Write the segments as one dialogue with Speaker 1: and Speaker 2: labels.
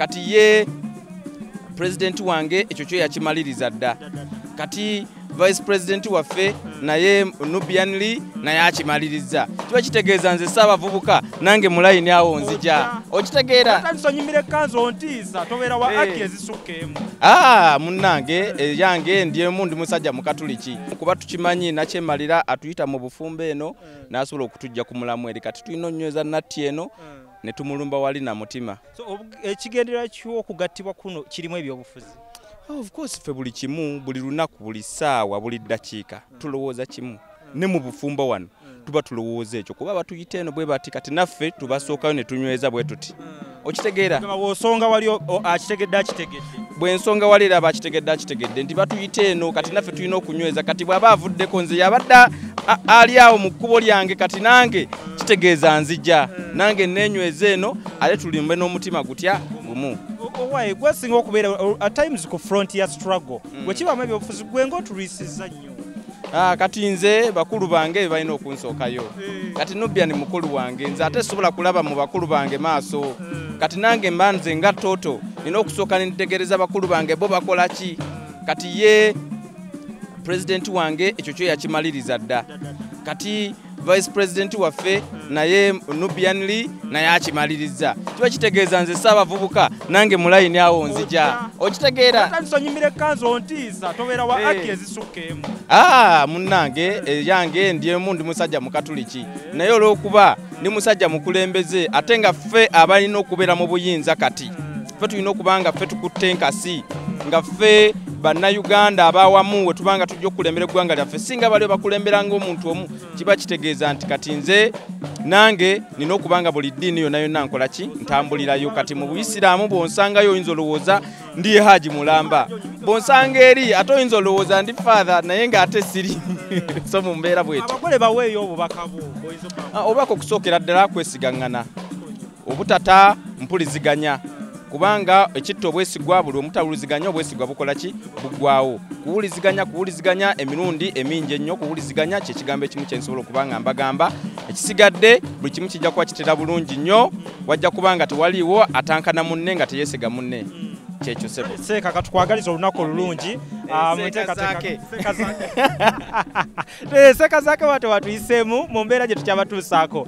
Speaker 1: Kati ye president wange ekyo kyo yakimaliriza dda. Kati vice president waffe naye Nubian Lee naye akimaliriza. Kiba kitegeeza nze saabavubuka nange mu layini awo nzija. Okitegeera?
Speaker 2: Otandise kanzu ontiisa tobeera wa aki ezisukka emu.
Speaker 1: Munnange eyange ndi emu, ndi musajja mukatuliki. Kuba tukimanyi nakyemalira atuyita mu bufumbo eno n'asobola okutujja ku mulamu eri. Kati tulina onyweza natti eno ne tumulumba wali na mutima.
Speaker 2: So ekigendererwa ky'okugattibwa kuno kirimu ebyobufuzi?
Speaker 1: Of course ffe buli kimu, buli lunaku, buli ssaawa, buli ddakiika tulowooza kimu. Ne mu bufumbo wano tuba tulowooza ekyo, kuba batuyita eno bwe bati, kati naffe tubasookayo ne tunyweza bwe tuti. Okitegeera?
Speaker 2: Bw'osonga wali akitegedde akitegedde.
Speaker 1: Bwe nsonga wali era abakitegedde akitegedde nti batuyita eno, kati naffe tulina okunyweza. Kati bw'aba avuddeko nze yabadde ali awo mu kkubo lyange, kati nange kitegeeza nzija nange neenyweza eno, ate tulimbe n'omutima gutya gumu.
Speaker 2: Owaye gwesinga okubeera at times ku frontier struggle, bwe kibaamu ebyobufuzi gwe ng'otulwisiza nnyo.
Speaker 1: Kati nze bakulu bange balina okunsookayo. Kati Nubian mukulu wange, nze ate sobola kulaba mu bakulu bange maaso. Kati nange mba nze nga toto nina okusooka ne ntegereza bakulu bange bo bakola ki. Kati ye president wange ekyo kyo yakimaliriza dda. Kati vice president waffe naye Nubian Lee naye akimaliriza. Kiba kitegeeza nze saabavubuka nange mu layini awo nzija. Okitegeera?
Speaker 2: Otandise onyumira ekkanzu ontiisa tobeera wa aki ezisukka emu.
Speaker 1: Munnange eyange ndi emu, ndi musajja mukatuliki. Naye olw'okuba ndi musajja mukulembeze ate nga ffe abalina okubeera mu buyinza, kati ffe tulina okuba nga ffe tukutte enkasi, nga ffe bannayuganda abawamu we tubanga tujja okukulembera eggwanga lyaffe. Singa baliwo bakulembera ng'omuntu omu, kiba kitegeeza nti kati nze nange nina okuba nga buli ddiini yonna yonna nkola ki, ntambulirayo. Kati mu Buyisiraamu bw'onsangayo oyinza olowooza ndi Haji mulamba, bw'onsanga eri ate oyinza olowooza ndi father, naye ng'ate siri. So mu mbeera bw'etyo.
Speaker 2: Abagole baweeyo obubaka bwo.
Speaker 1: Obubaka okusookera ddala kwesigaŋŋana, obutata mpuliziganya, kubanga ekitta obwesigwa buli omutawuliziganya obwesigwa bukola ki, buggwawo. Kuwuliziganya, kuwuliziganya emirundi emingi ennyo. Kuwuliziganya kye kigambo ekimu kye nsobola okuba nga mbagamba. Ekisigadde buli kimu kijja kuba kitera bulungi nnyo, wajja kuba nga tewaliiwo atankana munne nga teyeesiga munne. Kyekyo ssebo.
Speaker 2: Seeka, katukwagaliza olunaku olulungi. Seeka Zaake bw'atyo watuyiseemu mu mbeera gye tukyabatuusaako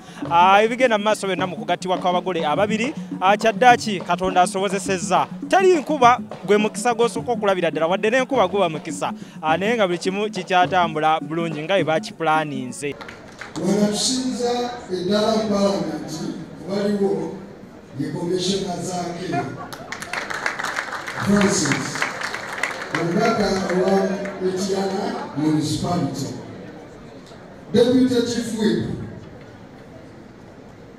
Speaker 2: ebigenda mu maaso byonna mu kugattibwa kw'abagole ababiri. Kyaddaaki Katonda asobozesezza, teri nkuba, gwe mukisa gw'osooka okulabira ddala, wadde n'enkuba guba mukisa, naye nga buli kimu kikyatambula bulungi nga bwe bakipulaninze.
Speaker 3: Wanatusinza eddala mu palamenti waliwo ye Commissioner Zaake Francis, omubaka owa Mityana Municipality, Deputy Chief Whip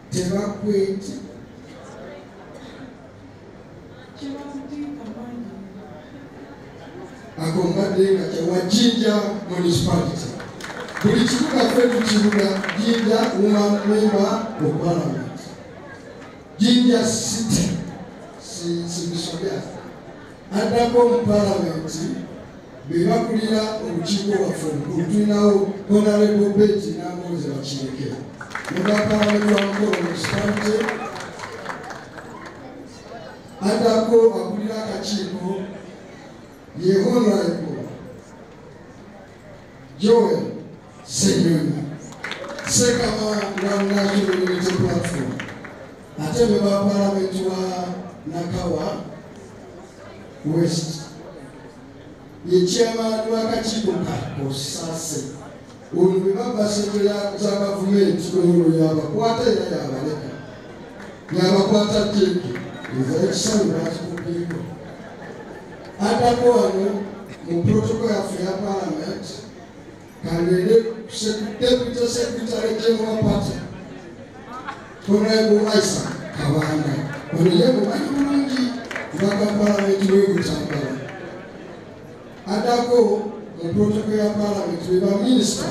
Speaker 3: Tebakweti akombadde nga kyawa Jinja Municipality. Buli kibuga ffe tukibuga Jinja woman member of parliament, Jinja City sibisobya. Addako mu palamenti be bakulira olukiiko lwaffe olukulu, tulinawo Honorable Betty Nambooze Bakireke, muba palamenti wa Mukono Municipality. Addako akulira akakiiko ye Honorable Joel Ssenyonyi, Ssekama wa National Unity Platform, ate be ba palamenti wa Nakawa West, ye chairman w'akakiiko ka COSASE. Ono bwe baba ssente za gavumenti olwo yabakwata era yabaleka, yabakwata tteeke ez'ekisawe bazikubyeko. Addako wano mu protocol yaffe ya parliament kangende Deputy Secretary General Party Honorable Isaac Kabanda, ono ye mumanyi bulungi mbaka palamenti w'e Butambala. Addako mu protocol ya parliament be baminisita,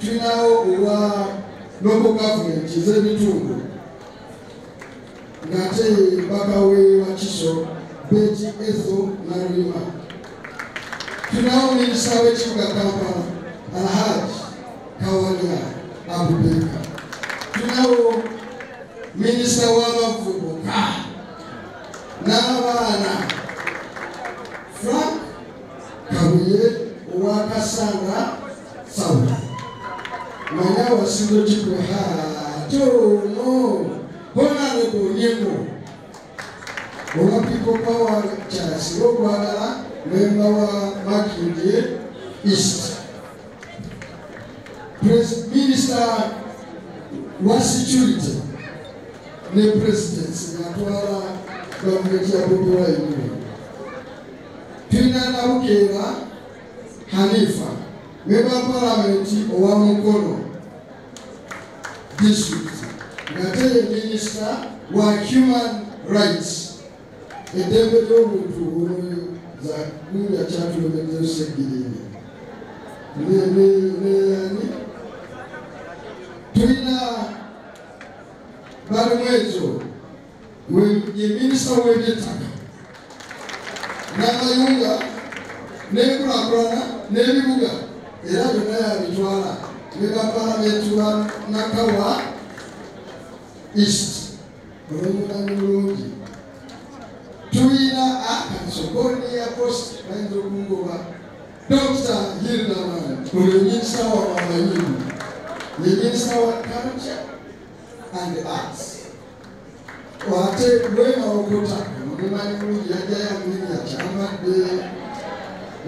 Speaker 3: tulinawo owa local government ez'ebitundu ng'ate mbaka we Wakiso Betty Ethel Naluyima. Tulinawo minisita w'ekibuga Kampala Alhaji Kawalya Abubakar. Tulinawo minisita w'abavubuka n'abaana Frank Kabuye owa Kasanga South. Manya wasingo kikuha tono Honorable Nyeko owa People Power kyasinga okwagala memba wa Makindye East. Minister wa Security ne Presidency atwala gavumenti ya Bobi Wine. Tulina Nabukeera Hanifa memba Palamenti owa Mukono District ng'ate ye Minisita wa Human Rights, eddembe ly'obuntu ono za gundi akyatulemeddeyo Ssegirinya neyani. Tulina Balimwezo ye minisita w'ebyettaka n'amayunga n'enkulaakulana n'ebibuga era byonna yabitwala ne bapalamenti wa Nakawa East olw'omumanyi bulungi. Tulina Akansokoni ya Post bayinza okungoba Dr. Hilderman oyo minisita wa Amayunga, ye minisita wa Culture and Arts. Ate Lwema Okota omumanyi bulungi yajjayo Amelia Kyambadde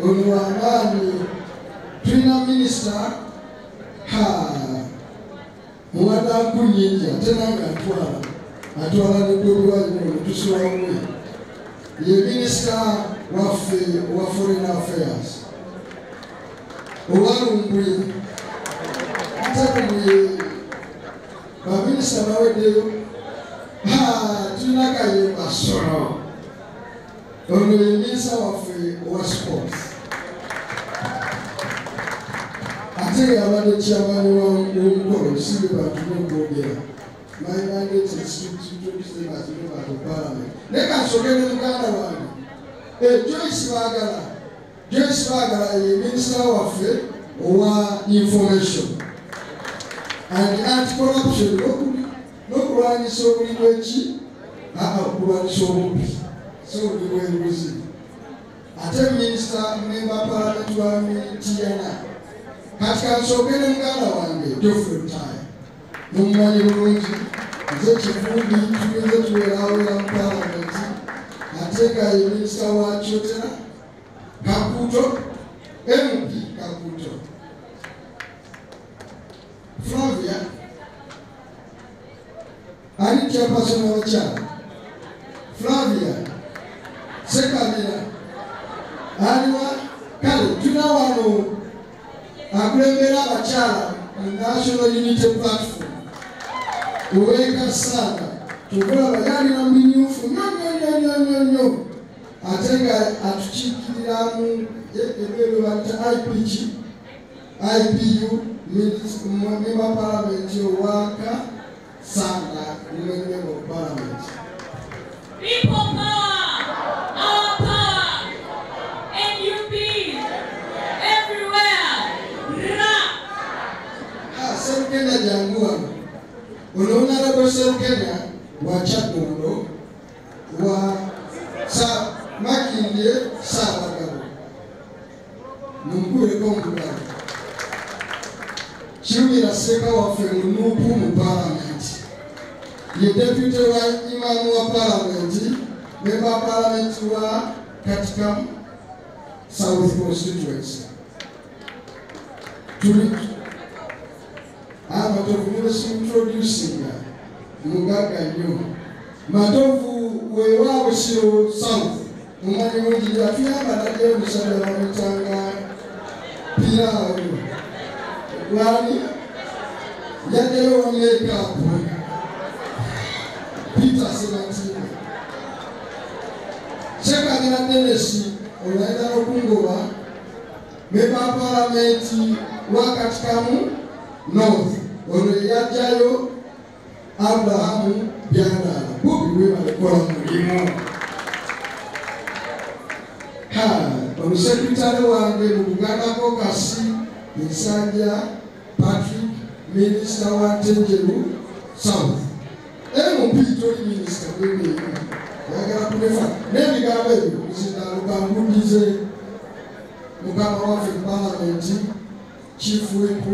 Speaker 3: ono w'amaanyi. Tulina minisita muwada nkunnyingi ate nange atwala ne Bobi Wine ono tusulamu. Ye minisita waffe owa Foreign Affairs owa Lumbuye ate Lumbuye baminisita baweddeyo. Tulina Kayemba Solo ono ye minisita waffe owa Sports ate yabadde chairman w'omukolo si be bantu n'okwogera. My mandate is to introduce them as members of Parliament. Naye kansooke ne muganda wange Joyce Bagala. Joyce Bagala ye minisita waffe owa Information and Anti-Corruption n'okulwanyisa obuli bw'eki okulwanyisa obubbi si obuli bw'enguzi. Ate minisita memba Parliament wa Mityana. Kati kansooke ne muganda wange Geoffrey Lutaaya mumumanyi bulungi, nze Kivumbi tugenze tuweraawera mu Palamenti ate nga ye minisita wa Kyotera Kakuuto, MP Kakuuto. Flavia ali chairperson w'abakyala. Flavia Ssekabira aliwa. Kale tulina wano akulembera abakyala mu National Unity Platform Owekasanga tukulaba yalina mumyufu nnyo nnyo nnyo nnyo nnyo ate nga atukiikirira mu ebweru bayita IPG IPU member Parliament owa Kasanga member of Parliament.
Speaker 4: People power, our power, NUP, everywhere.
Speaker 3: Sserukenya jangu wano. Ono Honorable Sserukenya wa Kyaddondo wa Makindye Ssaabagabo mumukuuleko omugalo. Kirumira Sseka waffe mu NUP mu Palamenti, ye deputy wa imaamu wa Palamenti, memba Palamenti wa Katikamu South Constituency. Tuli Matovu nibesintroducinga mugagga nnyo. Matovu wewa Busiro South mumanyi bulungi yatuyamba naddeyo omusajja bamuyitanga Piraawo lwani yaddeyo wa makeup Peter Ssemattimba. Ssekabira Dennis olayina n'okungoba memba Palamenti wa Katikamu North ono yajjayo Abrahamu Byandaala. Bobi webale kukola mulimu. Omusekitale wange mu Buganda Caucus Nsanja Patrick, minisita wa Ntenjeru South. MP toli minisita bw'ebyo yagala Nefa n'ebigambo ebyo nzinalukangudize mukama waffe palamenti Chief Whip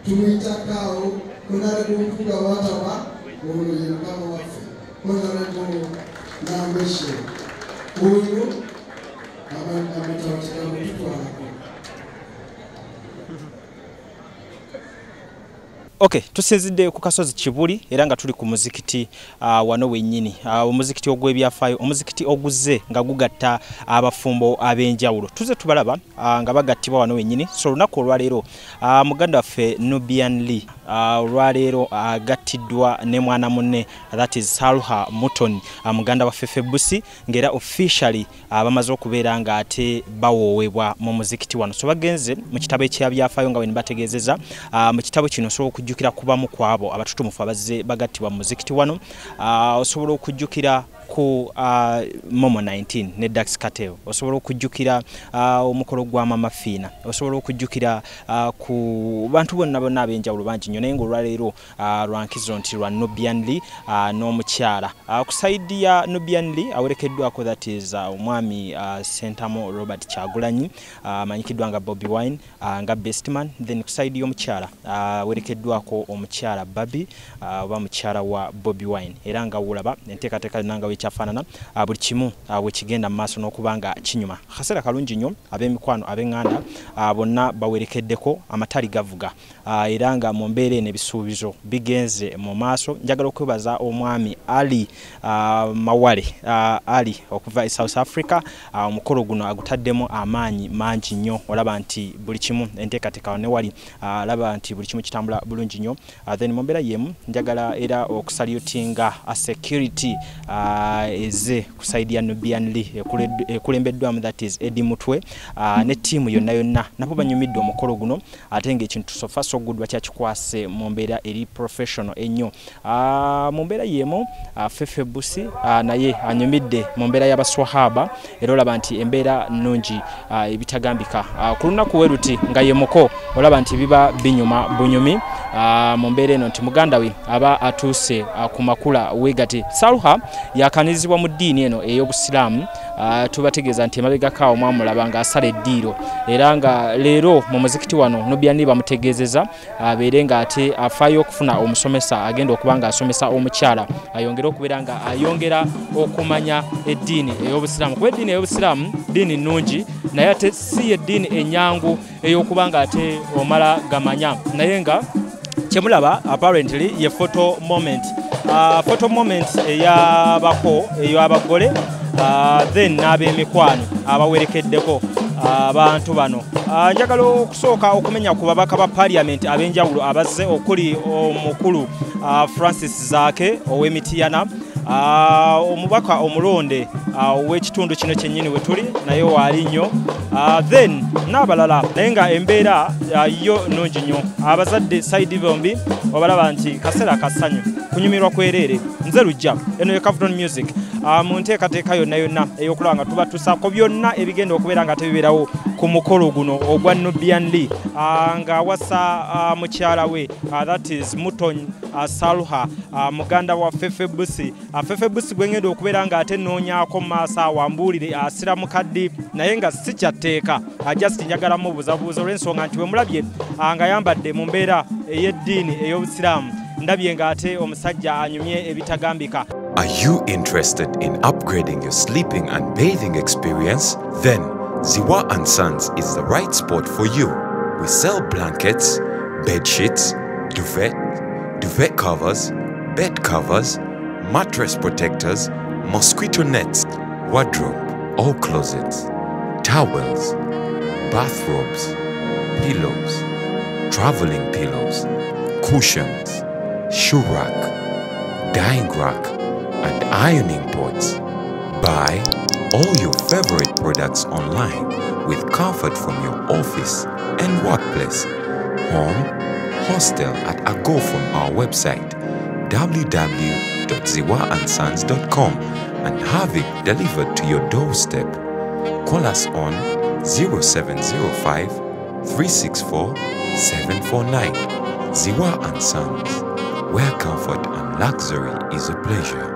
Speaker 3: tumuyitako Honorable Mpuuga Wataba ono ye mukama waffe Honorable Nambeshe oyo amataba kigambo.
Speaker 2: Okay, tusinzidde ku kasozi Kibuli era nga tuli ku muzikiti wano wennyini. Omuzikiti ogw'ebyafaayo, omuzikiti oguzze nga gugatta abafumbo ab'enjawulo. Tuze tubalaba nga bagattibwa wano wennyini. So olunaku olwaleero muganda waffe Nubian Lee olwaleero agattiddwa ne mwana munne, that is Salha Mutoni, muganda wa Fefe Busi, ng'era officially bamaze okubeera nga ate bawoowebwa mu muzikiti wano. So bagenze mu kitabo eky'ebyafaayo nga bwe bategeezeza. Mu kitabo kino osobola okujjukira kubamu kwabo abatutumufu abazze bagattibwa mu muzikiti wano. Osobola okujjukira ku Momo 19 ne Dax Cartel, osobola okujjukira omukolo gwa Mama Fina, osobola okujjukira ku bantu bonna bonna ab'enjawulo bangi nnyo. Naye ng'olwaleero lwankizo nti lwa Nubian Lee n'omukyala. Ku sayidi ya Nubian Lee awerekeddwako, that is omwami Sentamu Robert Kyagulanyi amanyikiddwa nga Bobi Wine nga best man. Then ku sayidi y'omukyala awerekeddwako omukyala Babi oba mukyala wa Bobi Wine. Era nga wulaba enteekateeka yonna nga wekyafaanana, buli kimu wekigenda mu maaso n'okuba nga kinyuma. Akaseera kalungi nnyo, ab'emikwano ab'eŋŋanda bonna bawerekeddeko, amatali gavuga, era nga mu mbeera eno ebisuubizo bigenze mu maaso. Njagala okwebaza omwami Ali Mawale Ali okuva e South Africa. Omukolo guno agutaddemu amaanyi mangi nnyo, olaba nti buli kimu enteekateeka ne wali alaba nti buli kimu kitambula bulungi nnyo. Then mu mbeera y'emu njagala era okusalutinga security eze ku side ya Nubian Lee ekulembeddwamu, that is Eddie Mutwe ne ttiimu yonna yonna, nabo banyumidde omukolo guno, ate ng'ekintu so far so good bakyakikwase mu mbeera eri professional ennyo. Mu mbeera y'emu Fefe Busi naye anyumidde mu mbeera y'abaswahaba, era olaba nti embeera nnungi ebitagambika. Ku lunaku we luti nga ye muko, olaba nti biba binyuma bunyumi mu mbeera eno nti muganda we aba atuuse ku makula wegati. Salha yakanirizibwa mu ddiini eno ey'obusiraamu. Tubategeeza nti emabegako awo mwamulaba ng'asala eddiiro, era nga leero mu muzikiti wano Nubian Lee bamutegeezeza abeere ng'ate afaayo okufuna omusomesa agenda okuba ng'asomesa omukyala, ayongere okubeera nga ayongera okumanya eddiini ey'obusiraamu, kuba eddiini ey'obusiraamu ddiini nnungi, naye ate si eddiini ennyangu ey'okuba ng'ate omala gamanya. Naye nga kyemulaba apparently ye photo moment, photo moment eyabako ey'abagole, then n'ab'emikwano abawerekeddeko abantu bano. Njagala okusooka okumenya ku babaka ba parliament ab'enjawulo abazze, okuli omukulu Francis Zaake ow'Emitiyana, omubaka omulonde ow'ekitundu kino kyennyini we tuli naye waali nnyo, then n'abalala. Naye nga embeera yo nnungi nnyo, abazadde sayidi bombi obalaba nti kaseera kasanyu kunyumirwa kwereere. Nze Lujja, eno ye Cavton Music, mu nteekateeka yonna yonna ey'okulaba nga tubatuusaako byonna ebigenda okubeera nga tebibeerawo ku mukolo guno ogwa Nubian Lee ng'awasa mukyala we, that is Mutoni Salha, muganda wa Fefe Busi. Fefe Busi gwe ngenda okubeera ng'ate nnoonyaako mu maaso awo ambuulire asiramuka ddi, naye nga si kyatteeka, just njagala mubuuzabuuza olw'ensonga nti bwe mulabye ng'ayambadde mu mbeera ey'eddiini ey'obusiraamu, ndabye ng'ate omusajja anyumye ebitagambika.
Speaker 5: Are you interested in upgrading your sleeping and bathing experience? Then Ziwa and Sons is the right spot for you. We sell blankets, bed sheets, duvet, duvet covers, bed covers, mattress protectors, mosquito nets, wardrobe or closets, towels, bathrobes, pillows, traveling pillows, cushions, shoe rack, dyeing rack, and ironing boards. Buy all your favorite products online with comfort from your office and workplace, home, hostel at a go from our website www.ziwaandsons.com and have it delivered to your doorstep. Call us on 0705 364 749. Ziwa and Sons, where comfort and luxury is a pleasure.